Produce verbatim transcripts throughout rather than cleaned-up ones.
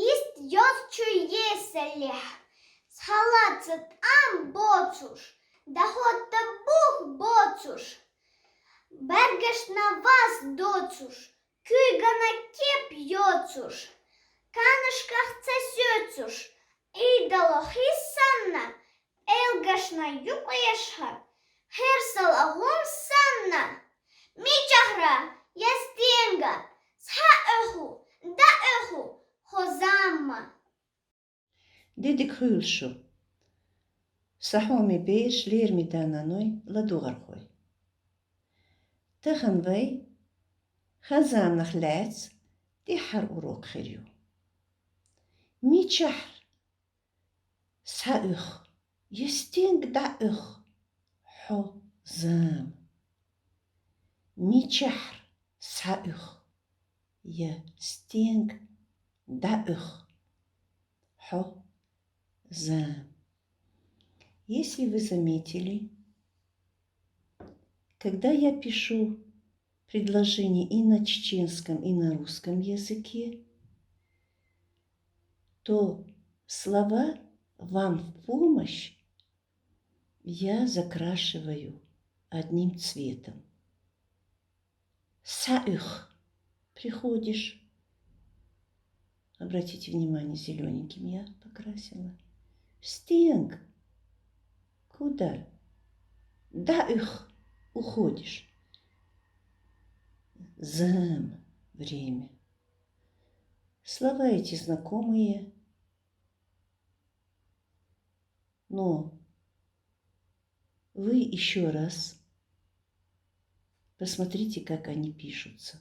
Йист йоз чуьйесалехь, схьалаца тӀам боцуш, дахьотта бух боцуш, бӀаргашна вас доцуш, куьйгана кеп йоцуш, канашках ца соьцуш, Ӏийдалла хьиз санна, пӀелгашна юкъе шхьа, хӀерсала гӀум санна, мичахьра я стенга, схьа уьху, да уьху, хӀо замма. Дидик хуьлуш шу, са хьоме бераш, лераме да-наной, ладугӀархой. Тахана вай хӀа заманах лаьцна тӀаьххьара урок хир ю. Мичахьра схьа уьху, я стенга дӀа уьху, хьо зама. Мичахьра схьа уьху, я стенга дӀа уьху, хьо зама. Если вы заметили, когда я пишу предложение и на чеченском, и на русском языке, то слова вам в помощь я закрашиваю одним цветом. Схьа уьху, приходишь. Обратите внимание, зелененьким я покрасила. Стенга. Куда? ДӀа уьху, уходишь. Зама, время. Слова эти знакомые, но вы ещё раз посмотрите, как они пишутся.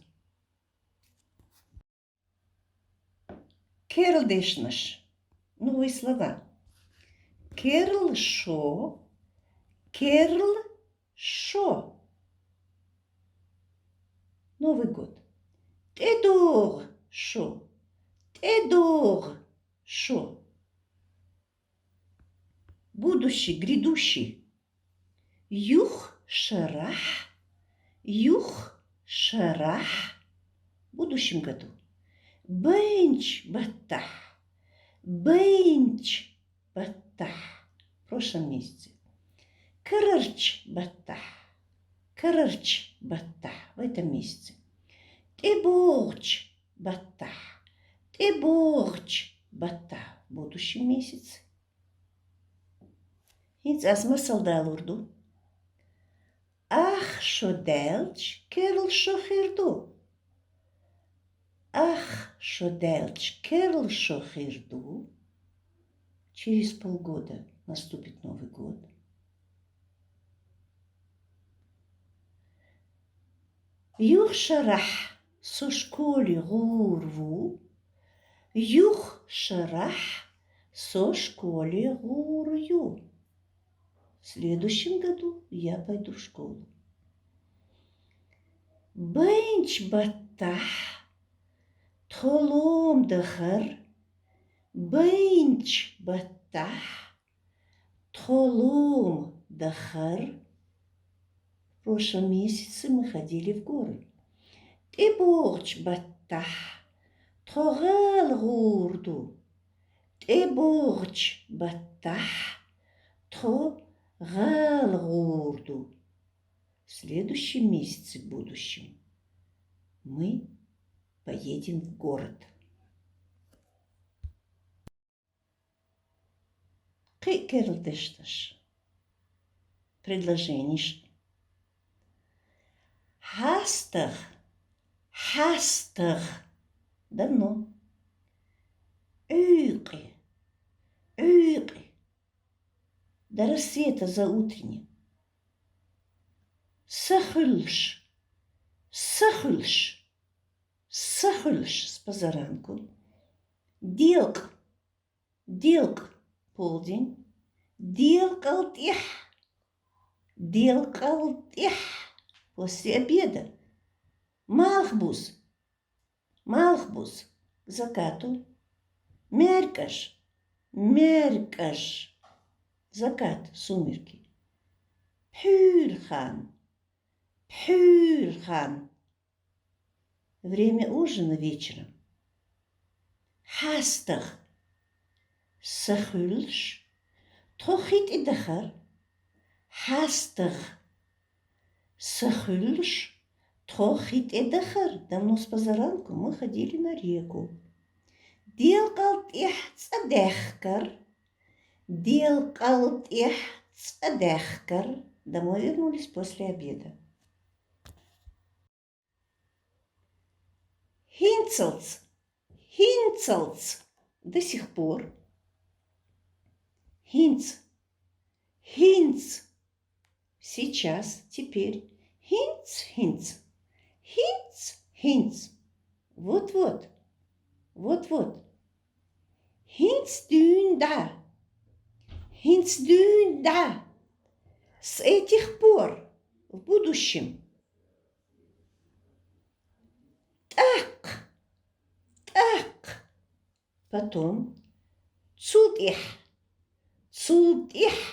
Керла дешнаш. Новые слова. Керла шо, керла шо. Новый год. ТӀедогӀу шо, тӀедогӀу шо. Будущий, грядущий. Юха шарахь, юха шарахь. В будущем году. Байначу баттахь, байначу баттахь. В прошлом месяце. Карарчу баттахь, карарчу баттахь. В этом месяце. ТӀебогӀучу баттахь, тӀебогӀучу баттахь. В будущем месяце. ХӀинца ас масал далур ду. Ах шо даьлча, керла шо хир ду. Ах шо даьлча, керла шо хир ду. Через полгода наступит Новый год. Юха шарахь со школе гӀур ву. Юха шарахь со школе гӀур ю. В следующем году я пойду в школу. Байначу баттахь тхо лома дахара, байначу баттахь тхо лома дахара. В прошлом месяце мы ходили в горы. ТӀебогӀучу баттахь тхо гӀала гӀур ду. ТӀебогӀучу баттахь тхо гӀала гӀур ду. В следующем месяце, в будущем, мы поедем в город. Кхин а керла дешнаш. Предложенеш. ХьастагӀа, хьастагӀа. Давно. Ӏуьйкъе, Ӏуьйкъе. До рассвета, за утренним. Са хуьлуш, са хуьлуш, са хуьлуш, с позаранку. Делкъа, делкъа, полдень. Делкъал тӀехь, делкъал тӀехь, после обеда. Малхбуза, малхбуза, к закату. МаьркӀаж, маьркӀаж, закат, сумерки. Пхьуьйра хан, пхьуьйра хан. Время ужина вечером. ХьастагӀ. Са хуьлуш тхо хи тӀе дахар. ХьастагӀ. Са хуьлуш тхо хи тӀе дахар. Давно с позаранку мы ходили на реку. Делкъал тӀехь цӀа даьхкар. Делкъал тӀехь цӀа даьхкар. Домой вернулись после обеда. ХӀинцалц. ХӀинцалц. До сих пор. ХӀинц. ХӀинц. Сейчас, теперь. ХӀинц, хӀинц. ХӀинц, хӀинц. Вот-вот. Вот-вот. ХӀинц дуьйна дӀа. ХӀинц дуьйна дӀа. С этих пор. В будущем. ТӀаккха. ТӀаккха. Потом. Цул тӀехь. Цул тӀехь.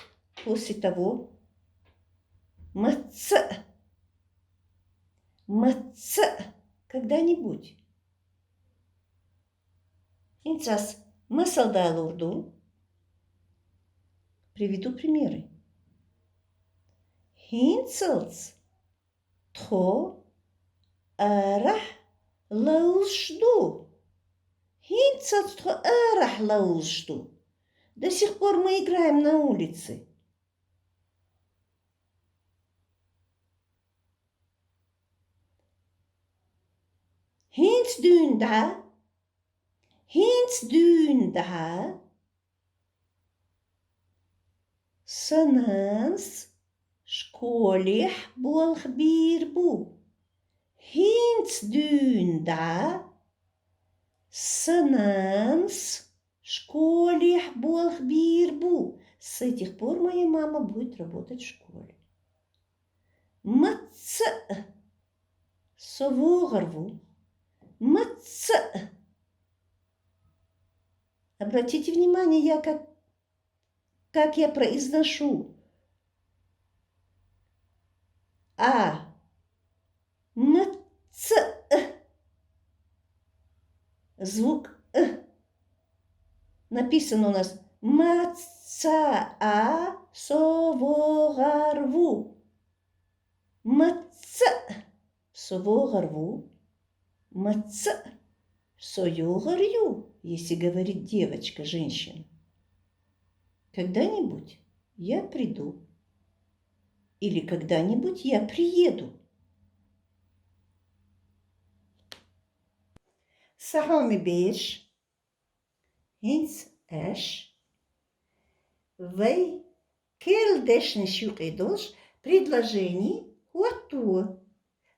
После того. Мацца. Мацца. Когда-нибудь. ХӀинца ас масал далур ду. Приведу примеры. ХӀинцалц тхо арахь ловзуш ду. ХӀинцалц тхо арахь ловзуш ду. До сих пор мы играем на улице. ХӀинц дуьйна дӀа. ХӀинц дуьйна дӀа. Сан нанас школехь болх бийр бу. ХӀинц дуьйна дӀа. Сан нанас школехь болх бийр бу. С этих пор моя мама будет работать в школе. Мацца. Со вогӀар ву. Мацца. Обратите внимание, я как, как я произношу. А. Мацца. Звук «ы». Написано у нас: мацца, а со вогӀар ву. Мацца. Со вогӀар ву. Мацца. Со йогӀар ю, если говорит девочка, женщина. Когда-нибудь я приду. Или когда-нибудь я приеду. Са хьоме бераш, хӀинца аш вай керла дешнаш юкъе долуш предложени хӀотто.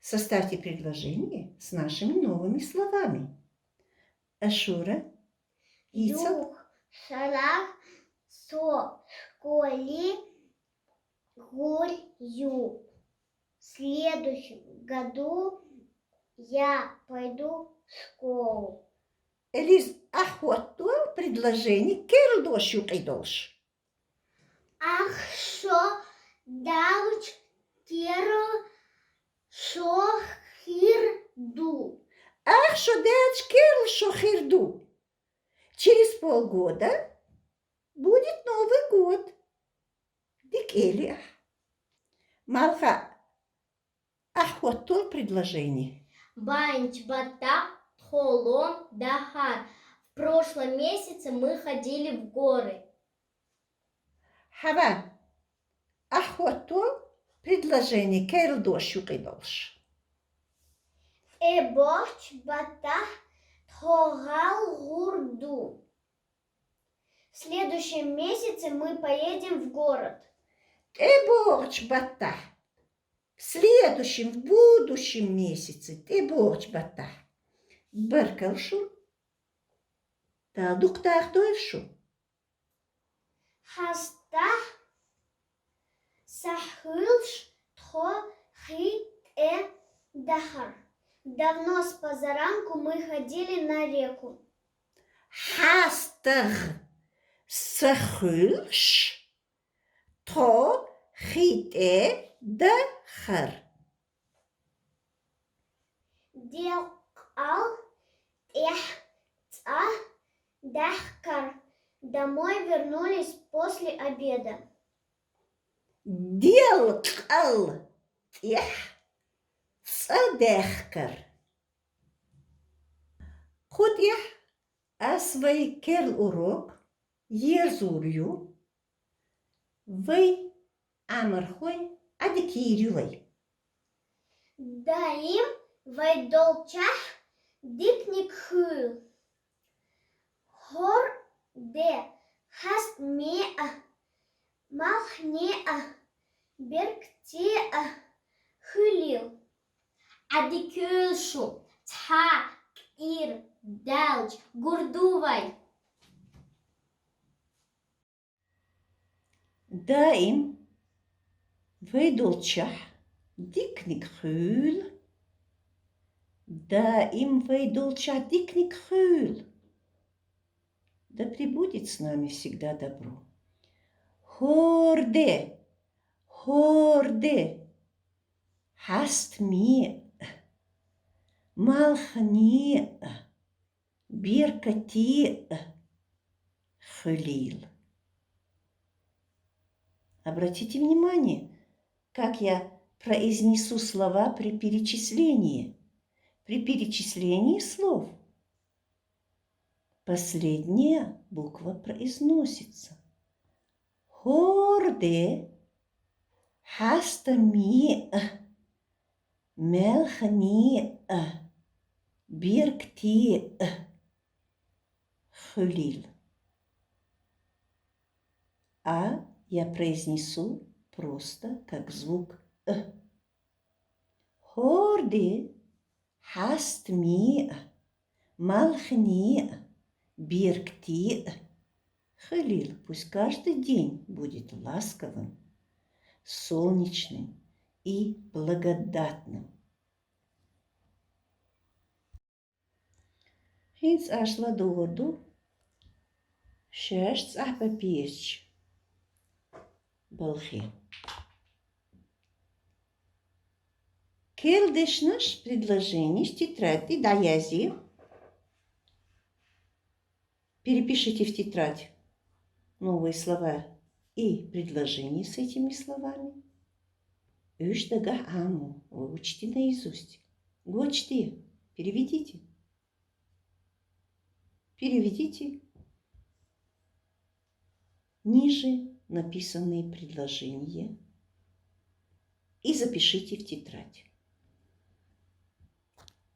Составьте предложение с нашими новыми словами. Ашура, Ица. Юха шарахь со школе гӀур ю. В следующем году я пойду в школу. Элиз, ахь хӀотто предложени керла дош юкъе долуш. Ахь шо даьлча керла шо хир ду. Ахь шо даьлча керла шо хир ду. Через полгода будет Новый год. Дика эли ахь. Малха, ахь хӀотто предложени. Баьнч баттахь тхо лом дахар. В прошлом месяце мы ходили в горы. Хьава, ахь хӀотто предложени керла дош юкъе долуш. ТӀебогӀучу баттахь тхо гӀала гӀур ду. В следующем месяце мы поедем в город. ТӀебогӀучу баттахь. В следующем, в будущем месяце. ТӀебогӀучу баттахь. Баркалла шуна. Дала дукха дахадойла шу. ХьастагӀ. Са хуьлуш тхо хи тӀе дахар. Давно с позаранку мы ходили на реку. ХьастагӀ. Са хуьлуш тхо хи тӀе дахар. Делкъал тӀехь цӀа Дехкар. Домой вернулись после обеда. Делкъал тӀехь цӀа дехкар. Кху тӀехь ас вай керла урок ерзор ю. Вай Ӏамархой, Ӏадика йийр ю вай. Даим вай долччахь диканиг хуьлу. ХӀор де, хьаст меа, малх неа, беркате а хуьлийла. Ӏадика йойла шу, цхьа кӀира даьлча гур ду вай. Даим вай долччахь диканиг хуьлу. Даим вай долччахь диканиг хуьлу. Да пребудет с нами всегда добро. ХӀор де, хӀор де, хьаст меа, малх неа, беркате а хуьлийла. Обратите внимание, как я произнесу слова при перечислении. При перечислении слов последняя буква произносится. ХӀор де, хьаст меа, малх неа, беркате а хуьлийла. А я произнесу просто как звук ы. ХӀор де, хьаст меа, малх неа, беркате а хуьлийла. Пусть каждый день будет ласковым, солнечным и благодатным. ХӀинца аша ладугӀур ду шаьш цӀахь бан безачу балхе. Керла дешнаш, предложенеш тетрадь тӀе дӀаязъе. Перепишите в тетрадь новые слова и предложения с этими словами. Уьш дагахь Ӏамо, выучите наизусть. Гочде, переведите. Переведите ниже написанные предложения и запишите в тетрадь.